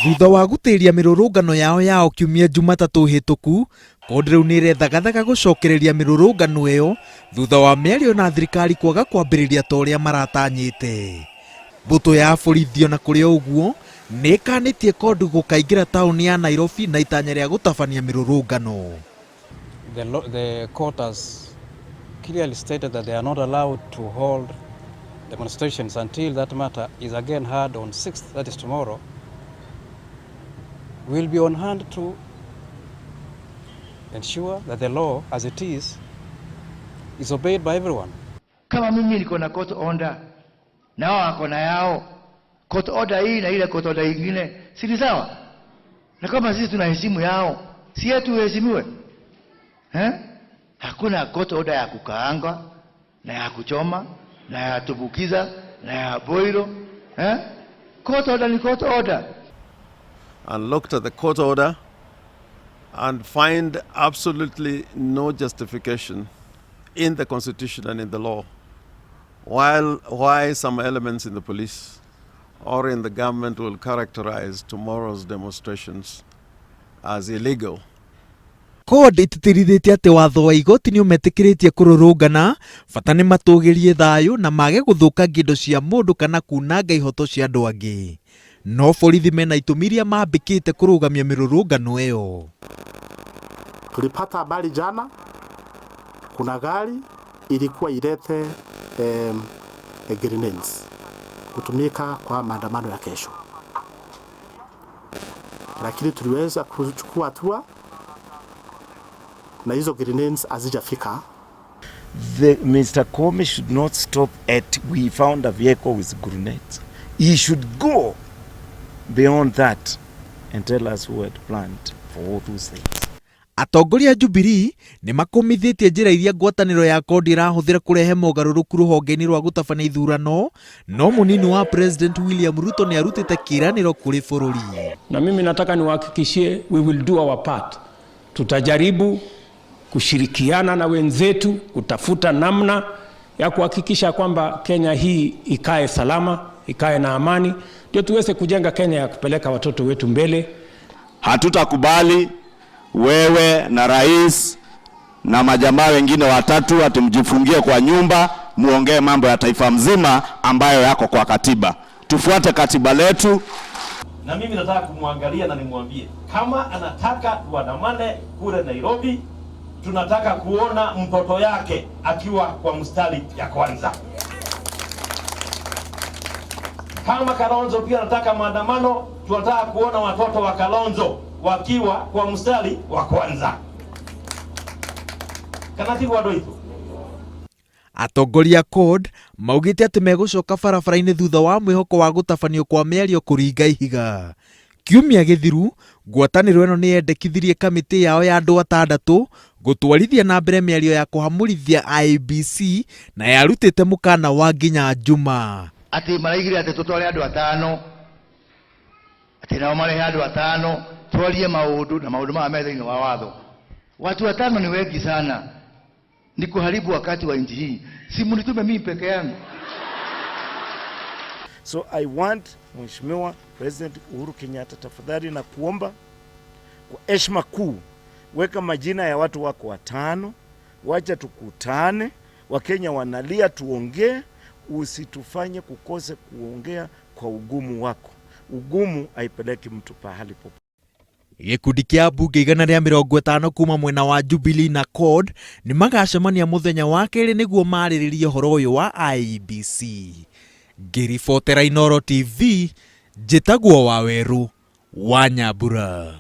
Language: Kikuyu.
Thutha wa gũtĩria mĩrũrũngano yao ya o kiumia Jumatatũ hĩtũku, CORD rĩu nĩĩrethagathaga gũcokereria mĩrũrũngano ĩyo thutha wa mĩario na thirikari kwaga kwambĩrĩria ta ũrĩa maratanyĩte. Mbũtũ ya borithi ona kũrĩ o ũguo nĩĩkanĩtie CORD gũkaingĩra taũni ya Nairobi na itanya rĩa gũtabania mĩrũrũngano. The court has clearly stated that they are not allowed to hold demonstrations until that matter is again heard on 6th, that is tomorrow. We'll be on hand to ensure that the law as it is is obeyed by everyone. Kama mimi niko na court order na wao wako na yao, court order hii na ile court order ingine, si ni sawa? Na kama sisi tunaheshimu yao, si yetu iheshimiwe? Eh? Hakuna court order ya kukaanga na ya kuchoma na ya tumbukiza na ya boilo. Eh? Court order ni court order. And looked at the court order and find absolutely no justification in the constitution and in the law while why some elements in the police or in the government will characterize tomorrow's demonstrations as illegal. CORD ĩtĩtĩrithĩtie atĩ watho wa igoti nĩ ũmetĩkĩrĩtie kũrũrũngana bata nĩ matũgĩrie thayũ na mage gũthũkangia indo cia mũndũ kana kunanga ihoto cia andũ angĩ. No borithi mena itũmi iria mambĩkĩte kũrũgamia mĩrũrũngano ĩyo. Tulipata habari jana, kuna gari ilikuwa ilete grenades kutumika kwa maandamano ya kesho, lakini tuliweza kuchukua hatua na hizo grenades hazijafika. The Mr. Koome should not stop at we found a vehicle with grenades. He should go beyond that and tell us who had planned for all those things. Atongoria a Jubilee nĩ makũmithĩtie njĩra iria ngwatanĩro ya CORD ĩrahũthĩra kũrehe mogarũrũku rũhonge-inĩ rwa gũtabania ithurano, no mũnini wa President William Ruto nĩ arutĩte kĩĩranĩro kũrĩ bũrũri. Na mimi nataka niwahakikishie we will do our part. Tutajaribu kushirikiana na wenzetu kutafuta namna ya kuhakikisha kwamba Kenya hii ikae salama, ikae na amani, ndio tuweze kujenga Kenya ya kupeleka watoto wetu mbele. Hatutakubali wewe na rais na majamaa wengine watatu ati mjifungie kwa nyumba muongee mambo ya taifa mzima ambayo yako kwa katiba. Tufuate katiba letu. Na mimi nataka kumwangalia na nimwambie kama anataka tuandamane kule Nairobi, tunataka kuona mtoto yake akiwa kwa mstari ya kwanza. Kama Kalonzo pia anataka maandamano, tunataka kuona watoto wa Kalonzo wakiwa kwa mstari wa kwanza. Kana tiguo andũ aitũ? Atongoria a CORD maugĩte atĩ megũcoka barabara-inĩ thutha wa mwĩhoko wa gũtabanio kwa mĩario kũringa ihiga. Kiumia gĩthiru, ngwatanĩro ĩno nĩ yendekithirie kamĩtĩ yao ya andũ atandatũ gũtwarithia na mbere mĩario ya kũhamũrithia IEBC na yarutĩte mũkana wa nginya Juma. Atĩ maraigire atĩ tũtware andũ atano, atĩ nao marehe andũ atano, twarie maũndũ na maũndũ maya me thĩinĩ wa watho. Watu watano ni wengi sana, ni kuharibu wakati wa nchi hii. Si mnitume mimi peke yangu. So I want Mheshimiwa President Uhuru Kenyatta, tafadhali na kuomba kwa heshima kuu, weka majina ya watu wako watano, wacha tukutane. Wakenya wanalia, tuongee, usitufanye kukose kuongea kwa ugumu wako. Ugumu haipeleki mtu pahali popote. Gĩkundi kĩa ambunge 150 kuma mwena wa Jubilee na CORD nĩ magacemania mũthenya wa kerĩ nĩguo marĩrĩrie ũhoro ũyũ wa IEBC. Ngĩribotera Inooro TV, njĩtagwo Wawerũ wa Nyambura.